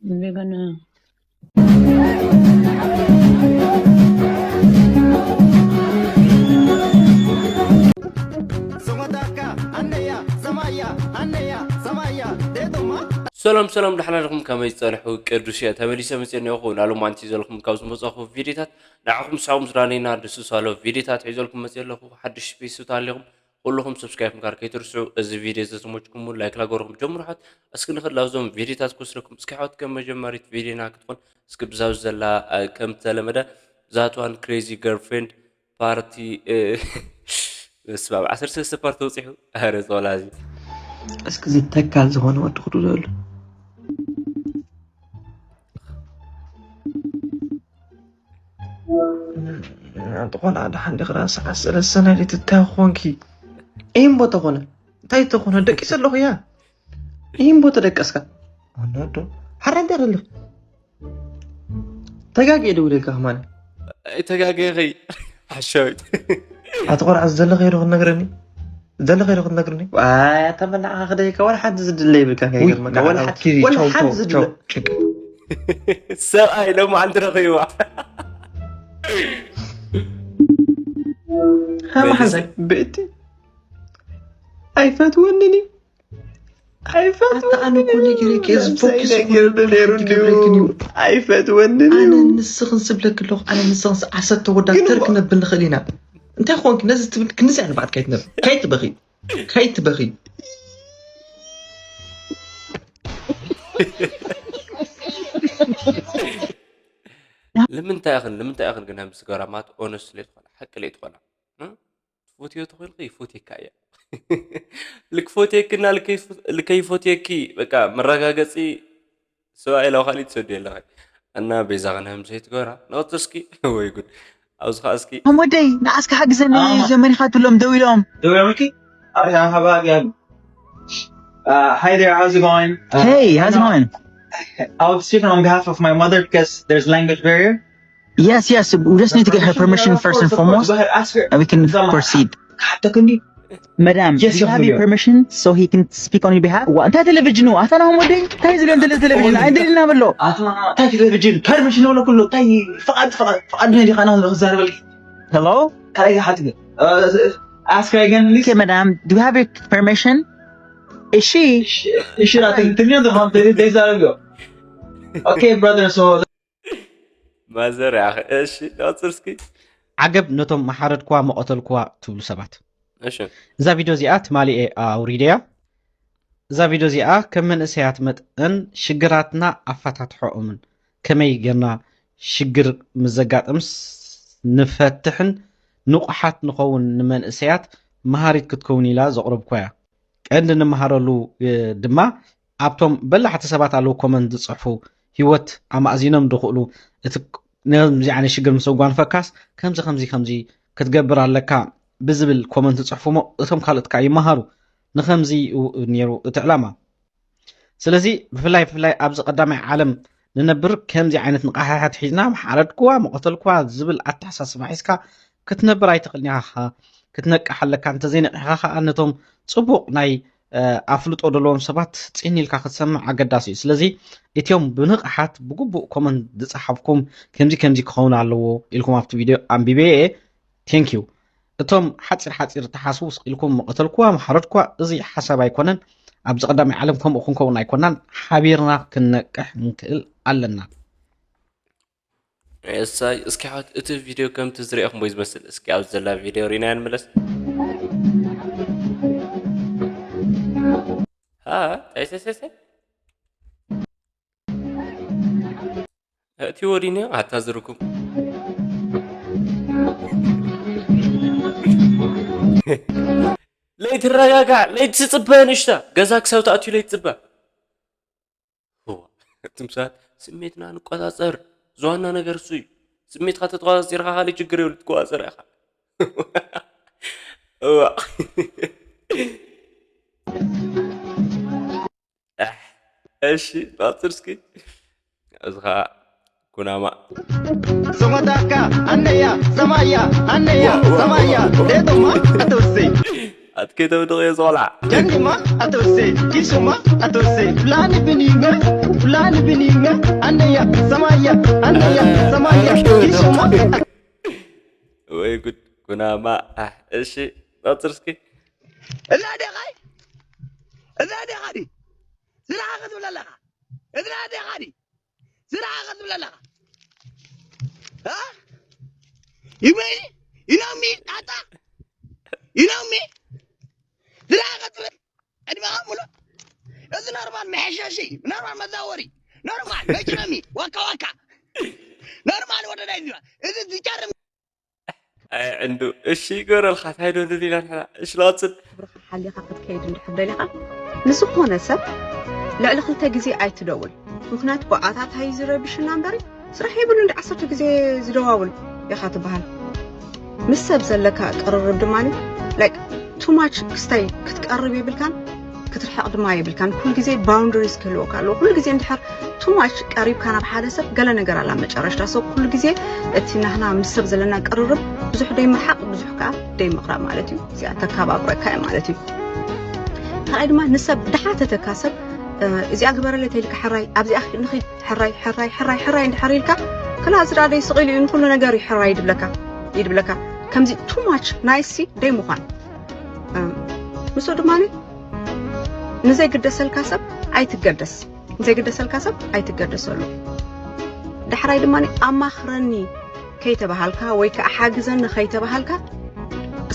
We're gonna ሰላም ሰላም፣ ደሓና ዲኹም? ከመይ ዝጸንሑ? ቅዱስ እየ ተመሊሰ መጽየ እኒኦኹ። ናሎም ኣንቲ ዘለኹም ካብ ዝመጻኹ ቪዲዮታት ንዓኹም ሳኹም ዝዳነይና ደስ ዝሳሎ ቪዲዮታት ሒዘልኩም መጽየ ኣለኹ። ሓድሽ ቤተሰብ ኣለኹም ኩልኹም ሰብስክራይብ ምግባር ከይትርስዑ። እዚ ቪዲዮ ዝተመችኩም ላይክ ላገርኩም ጀምሩ። ሓት እስኪ ንኽእል ኣብዞም ቪዲዮታት ክወስደኩም። እስኪ ሓወት ከም መጀመሪት ቪዲዮና ክትኾን እስኪ ብዛብ ዘላ ከም ተለመደ ዛትዋን ክሬዚ ገርልፍሬንድ ፓርቲ ስባብ ዓሰርተ ሰለስተ ፓርቲ ተውፂሑ። ኣረ ጸላ እዚ እስኪ እዚ ተካል ዝኾነ ወዲ ክዱ ዘሎ እንተ ቆልዓ ደሓን ዲኺ? ደኣ ሰዓት ሰለስተ ናይ ለይቲ እንታይ ኮንኪ? ኢምቦ ተኾነ እንታይ ተኾነ? ደቂሰ ኣለኹ እያ። ኢምቦ ተደቀስካ? ወዲ ሓራ እንታይ ከለኺ? ተጋግየ ደውለልካ ከማን። ኣይተጋገኺ ሓሻዊት። ኣቲ ቆልዓ ዘለኸዮ ዶ ክትነግረኒ? ዘለኸዮ ዶ ክትነግርኒ? ዋይ ኣታ መናዕኻ ክደይካ ወላ ሓንቲ ዝድለ ይብልካ ከይገርመካ ወላ ሓንቲ ዝድለ ሰብኣይ ሎማዓንቲ ረኺብዋ። ብእቲ ኣይፈትወንን እዩ። ኣይፈትወንን እዩ። ኣነ እኮ ነጊረኪ እየ፣ እዚ ፎኪስ እኮ ነጊርኒ ነይሩ እንዲሁ። ኣይፈትወንን እዩ። ኣነ ንስኽን ዝብለኪ ኣለኹ፣ ኣነ ንስኽን ዓሰርተ ወዳት ተር ክነብል ንኽእል ኢና። እንታይ ኾንኪ ነዚ ትብል ክንዚ ንባዕት ከይትነብ ከይትበኺ ከይትበኺ ንምንታይ ኢኽን ንምንታይ ኢኽን ግን ሃምስ ገራማት ኦነስት ለይትኾና ሓቂ ለይትኾና ትፎትዮ ተኾይልኺ ይፎትየካ እያ። ልክፎትየኪ እና ልከይፎትየኪ በቃ መረጋገፂ ሰብኣይ ኢላ ካሊእ ትሰዱ የለኸ እና ቤዛ ከነህም ዘይትገብራ ነቐፅር እስኪ ወይ ጉድ ኣብዚ ከዓ እስኪ ኣሞደይ ንዓስካ ሓግዘኒ ዘመኒኻ ትብሎም ደው ኢሎም ደውሎምኪ ኣብያ ሃባቢ ኣብ Hi there, how's it going? Uh, Hey, how's it going? I'll speak on behalf of my mother because there's language barrier. Yes, yes. We just need to get her permission first and foremost, and we can proceed. حتى كني Madam, Yes, do you have your Julio. permission so he can speak on your behalf? Wa- እንታይ ቴሌቪዥን ዋ ኣታ ናሆም ወደይ እንታይ ዝለን ተለ ቴሌቪዥን ኣይደልና በሎ أطلع تاكي تلفزيون permission ولا كله تاي فقط فقط فقط من اللي خلاه نزار بالك Hello? كاي حتى ask her again please. Okay, madam, do you have your permission? እሺ እሺ ራተኝ ትግርኛ ተፋም ተይዛረብ ዮ Okay, brother, so ማዘር ያኸ እሺ ዳፅርስኪ ዓገብ ነቶም መሓረድክዋ መቐተልክዋ ትብሉ ሰባት። እሺ እዛ ቪድዮ እዚኣ ትማሊ እየ ኣውሪደያ። እዛ ቪድዮ እዚኣ ከም መንእሰያት መጠን ሽግራትና ኣፈታትሖኦምን ከመይ ጌርና ሽግር ምስ ዘጋጥምስ ንፈትሕን ንቑሓት ንኸውን ንመንእሰያት መሃሪት ክትከውን ኢላ ዘቕረብኩዋ እያ። ቀንዲ ንመሃረሉ ድማ ኣብቶም በላሕቲ ሰባት ኣለዉ ኮመንት ዝፅሕፉ ህይወት ኣማእዚኖም ዝኽእሉ እቲ ነዚ ዓይነት ሽግር ምስ ኣጓንፈካስ ከምዚ ከምዚ ከምዚ ክትገብር ኣለካ ብዝብል ኮመንት ዝፅሕፉ እሞ እቶም ካልኦት ከዓ ይመሃሩ። ንከምዚ እዩ ነይሩ እቲ ዕላማ። ስለዚ ብፍላይ ብፍላይ ኣብዚ ቀዳማይ ዓለም ንነብር ከምዚ ዓይነት ንቕሓታት ሒዝና መሓረድክዋ መቐተልክዋ ዝብል ኣተሓሳስባ ሒዝካ ክትነብር ኣይትኽእልን ኢኻ። ክትነቅሕ ኣለካ። እንተዘይነቂሕካ ከዓ ነቶም ፅቡቕ ናይ ኣፍልጦ ዘለዎም ሰባት ፅን ኢልካ ክትሰምዕ ኣገዳሲ እዩ። ስለዚ እትዮም ብንቕሓት ብግቡእ ኮመንት ዝፀሓፍኩም ከምዚ ከምዚ ክኸውን ኣለዎ ኢልኩም ኣብቲ ቪድዮ ኣንቢበ እየ። Thank you። እቶም ሓፂር ሓፂር ተሓስቡ ስቕ ኢልኩም መቐተልክዋ መሓረድክዋ እዚ ሓሳብ ኣይኮነን። ኣብዚ ቀዳማይ ዓለም ከምኡ ክንከውን ኣይኮናን። ሓቢርና ክንነቅሕ ንክእል ኣለና። እሳይ እስኪ ሓወት እቲ ቪድዮ ከምቲ ዝሪእኹም ወይ ዝመስል እስኪ ኣብዚ ዘላ ቪድዮ ሪናያ ንመለስ። እቲዎ ዲኒ ኣታ ዝርኩም ለይትረጋጋዕ ለይትፅበ ንሽታ ገዛ ክሳብ ትኣትዩ ለይትፅበ ትምሳት ስሜትና ንቆፃፀር ዝዋና ነገር እሱ እዩ። ስሜትካ ተተቆፃፂርካ ካልእ ችግር የብሉ ትቆፃፀር ኢኻ። እዋ እሺ ባፅር እስኪ እዚ ከዓ ኩናማ። ስሞታካ ኣነያ ሰማያ ኣነያ ሰማያ ሌቶማ ኣተውሰይ ኣትከይተውድቕ እየ ዝቖልዓ። ጃኒማ ኣተውሰይ ኪሱማ ኣተውሰይ ላኒ ብኒመ ላኒ ብኒመ ኣነያ ሰማያ ኣነያ ሰማያ ኪሱማ። ወይ ጉድ። ኩናማ። ኣህ፣ እሺ፣ ቀጽል እስኪ። እዛ ዴኻይ እዛ ዴኻ ዲ ስራኻ ክትብል ኣለኻ እዛ ዴኻ ዲ ስራኻ ክትብል ኣለኻ እ? ይመይ ይኖሚ ጣጣ ይኖሚ ስራኻ ክትብል ዕድመኻ ሙሉእ እዚ ኖርማል መሐሸሺ ኖርማል መዛወሪ ኖርማል መጭረሚ ዋካ ዋካ ኖርማል ወደዳይ ዚባ እዚ ዝጨርም ኣይ ዕንዱ። እሺ ይገረልካ ታይ ዶ ንሪና ንሕና። እሺ ለቐጽል። ክብርኻ ሓሊኻ ክትከይድ እንድሕር ደሊኻ ንዝኾነ ሰብ ልዕሊ ክልተ ግዜ ኣይትደውል። ምኽንያቱ ብኣታታ እዩ ዝረብሽና እምበሪ ስራሕ የብሉ እንዲ ዓሰርተ ግዜ ዝደዋውል ኢኻ ትበሃል። ምስ ሰብ ዘለካ ቅርርብ ድማ like too much ክስታይ ክትቀርብ የብልካን ክትርሕቕ ድማ የብልካን። ኩሉ ግዜ boundaries ክህልወካ ኣለዎ። ኩሉ ግዜ እንድሕር too much ቀሪብካ ናብ ሓደ ሰብ ገለ ነገር ኣላ መጨረሽታ። So ኩሉ ግዜ እቲ ናህና ምስ ሰብ ዘለና ቅርርብ ብዙሕ ደይምርሓቕ ብዙሕ ከዓ ደይምቕራብ ማለት እዩ። እዚኣ ተከባብረካ እያ ማለት እዩ። ካልኣይ ድማ ንሰብ ድሓተተካ ሰብ እ፣ እዚኣ ግበረለይ ተይልካ ሕራይ ኣብዚኣ ንኺድ ሕራይ ሕራይ ሕራይ ሕራይ እንድሕር ኢልካ ክላ እዚ ደኣ ደይ ስቕ ኢሉ እዩ ንኩሉ ነገር እዩ ሕራይ ይድብለካ ይድብለካ ከምዚ too much nice ደይ ምዃን እ፣ ምስኡ ድማ ንዘይግደሰልካ ሰብ ኣይትገደስ ንዘይግደሰልካ ሰብ ኣይትገደሰሉ ዳሕራይ ድማ ኣማኽረኒ ከይተባሃልካ ወይ ከዓ ሓግዘኒ ከይተባሃልካ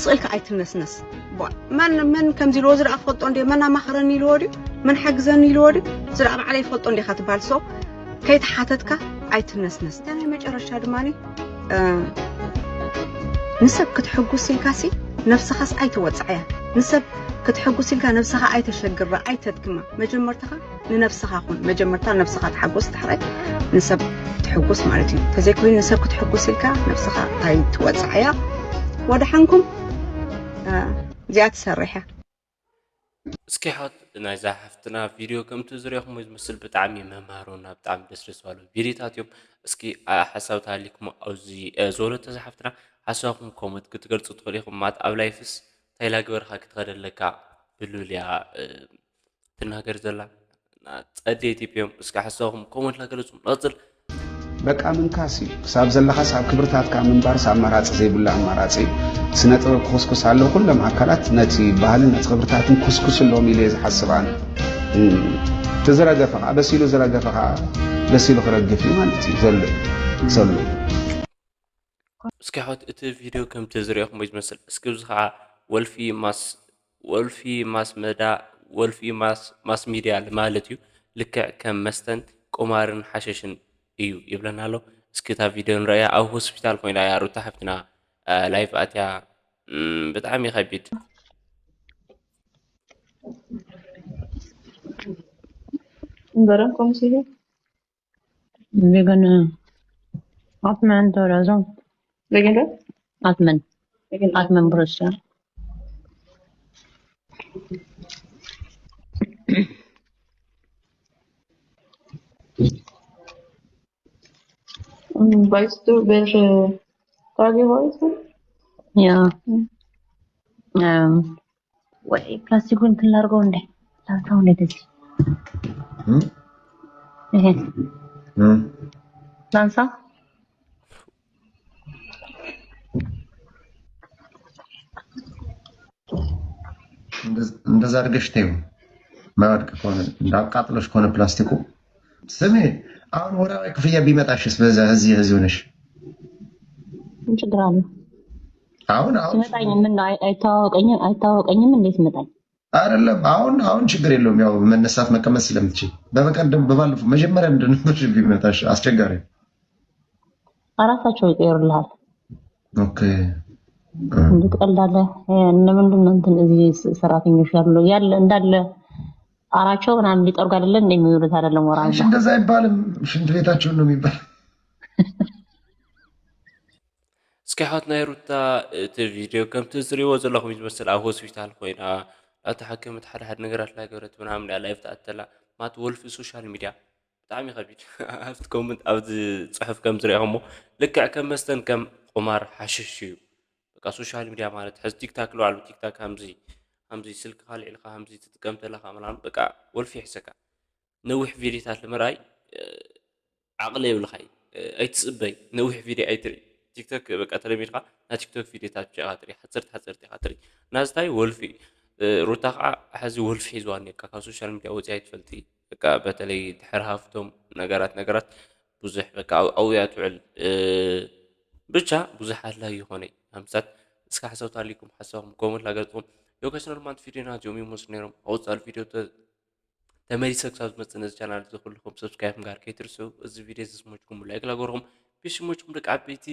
ስቕ ኢልካ ኣይትነስነስ ቧ፣ መን መን ከምዚ ኢልዎ ዝረኣ ክፈልጦ እንዲ መን ኣማኽረኒ ኢልዎ ድዩ መን ሓግዘኒ ኢልዎ ድዩ ዝረኣ ባዕለ ይፈልጦ እንዲኻ ትበሃል so ከይተሓተትካ ኣይትነስነስ እታ ናይ መጨረሻ ድማ ንሰብ ክትሕጉስ ኢልካሲ ነብስኻስ ኣይትወፅዓያ ንሰብ ክትሕጉስ ኢልካ ነብስኻ ኣይተሸግራ ኣይተድክማ መጀመርትኻ ንነብስኻ ኩን መጀመርታ ነብስኻ ትሓጎስ ዳሕራይ ንሰብ ትሕጉስ ማለት እዩ ተዘይኮይኑ ንሰብ ክትሕጉስ ኢልካ ነብስኻ ኣይትወፅዓያ ወደሓንኩም እዚኣ ትሰርሕ እያ እስኪ ሓት ናይዛ ሓፍትና ቪድዮ ከምቲ ዝሪኹሞ ዝመስል ብጣዕሚ መምሃሮና ብጣዕሚ ደስ ደስ ባሉ ቪድዮታት እዮም እስኪ ሓሳብ ተሃሊኩም ኣብዚ ዝበለቶ እዛ ሓፍትና ሓሳብኩም ኮመንት ክትገልፁ ትኽእሉ ኢኹም ማለት ኣብ ላይፍስ እንታይ ላግበርካ ክትኸደ ኣለካ ብሉል እያ ትናገር ዘላ ጸዴ ኢትዮጵዮም እስከ ሓሳብኩም ኮመንት ላገለጹ ንቐጽል በቃ ምንካስ እዩ ክሳብ ዘለኻስ ኣብ ክብርታትካ ምንባርስ ኣማራፂ ዘይብሉ ኣማራፂ እዩ ስነ ጥበብ ክኹስኩስ ኣሎ ኩሎም ኣካላት ነቲ ባህልን ነቲ ክብርታትን ኩስኩስሎም ኢለ ዝሓስብ ኣነ እቲ ዝረገፈ ከዓ በሲሉ ዝረገፈ ከዓ በሲሉ ክረግፍ እዩ ማለት እዩ ዘሎ ዘሎ እስኪ ሕት እቲ ቪድዮ ከምቲ ዝሪኦኹሞ ዝመስል እስኪ እዚ ከዓ ወልፊ ማስ ወልፊ ማስ መዳ ወልፊ ማስ ማስ ሚድያ ማለት እዩ ልክዕ ከም መስተን ቁማርን ሓሸሽን እዩ ይብለና ኣሎ እስኪ እታ ቪድዮ ንረእያ ኣብ ሆስፒታል ኮይና እያ ሩታ ሓፍትና ላይቭ ኣትያ ብጣዕሚ ከቢድ Början kom sig. Vilken Atmen tar alltså. Vilken då? Atmen. Vilken? Atmen bröstet. Weißt du, welche Frage heute? Ja. Ähm, ወይ ፕላስቲኩን ክላርገው እንደ ላንሳው እንደ ደዚ ይሄ ላንሳ እንደዛ አድርገሽ ተይው ማይወድቅ ከሆነ እንዳቃጥሎሽ ከሆነ ፕላስቲኩ ስሜ አሁን ወራዊ ክፍያ ቢመጣሽስ በዛ እዚህ እዚህ ሆነሽ ምን ችግር አለ? አሁን አሁን ሲመጣኝ ምን ነው አይ- አይተዋወቀኝም አይተዋወቀኝም እንዴ ሲመጣኝ? አይደለም አሁን አሁን ችግር የለውም። ያው መነሳት መቀመጥ ስለምትችል በበቀደም በባለፈው መጀመሪያ እንደነበርሽ ቢመጣሽ አስቸጋሪ ነው። አራሳቸው ይቀይሩልሃል። ኦኬ እንዴት ቀልዳለ? እነምንድን ነው እንትን እዚህ ሰራተኞች ያሉ ያለ እንዳለ አራቸው ምናምን ሊጠርጉ አይደለ እንደ የሚውሉት አይደለም ወራ አንቺ እንደዛ አይባልም። ሽንት ቤታቸውን ነው የሚባል። እስኪ ኣሕዋት ናይ ሩታ እቲ ቪድዮ ከምቲ ዝሪእዎ ዘለኹም እዩ ዝመስል ኣብ ሆስፒታል ኮይና እታ ሓከምት ሓደ ሓደ ነገራት ላገረት ምናምን እያ ላይፍ ትኣተላ ማለት ወልፊ ሶሻል ሚድያ ብጣዕሚ ከቢድ ኣብቲ ኮመንት ኣብዚ ጽሑፍ ከም ዝሪኣኹሞ ልክዕ ከም መስተን ከም ቁማር ሓሽሽ እዩ። በቃ ሶሻል ሚድያ ማለት ሕዚ ቲክታክ ልባዕሉ ቲክታክ ከምዚ ከምዚ ስልክኻ ልዒልካ ከምዚ ትጥቀም ተለካ ምናምን በቃ ወልፊ ይሕሰካ። ነዊሕ ቪዲዮታት ንምርኣይ ዓቕሊ የብልካ እዩ። ኣይትፅበይ ነዊሕ ቪዲዮ ኣይትርኢ። ቲክቶክ በቃ ተለሚድካ ናይ ቲክቶክ ቪዲዮታት ብቻ ኢኻ ትርኢ። ሓፀርቲ ሓፀርቲ ኢኻ ትርኢ። ናዝታይ ወልፊ እዩ። ሩታ ከዓ ሕዚ ወልፊ ሒዝዋ እኒካ ካብ ሶሻል ሚድያ ወፂኣ ኣይትፈልጥ እዩ። በቃ በተለይ ድሕሪ ሃፍቶም ነገራት ነገራት ብዙሕ በቃ ኣብያ ትውዕል። ብቻ ብዙሕ ኣድላይ ይኾነ። ኣምሳት እስካ ሓሳብታ ኣሊኩም ሓሳብኩም ኮመንት ላገጽኩም። ዮጋሽ ኖርማንት ቪዲዮና እዚኦም ይመስሉ ነይሮም። ኣውጻሉ ቪዲዮ ተመሊሰ ክሳብ ዝመጽእ ነዚ ቻናል እዚ ኩልኩም ሰብስክራይብ ምግባር ከይትርስዑ። እዚ ቪዲዮ እዚ ዝመችኩም ላይክ ላገርኩም፣ ቢስ ዝመችኩም ደቂ ዓበይቲ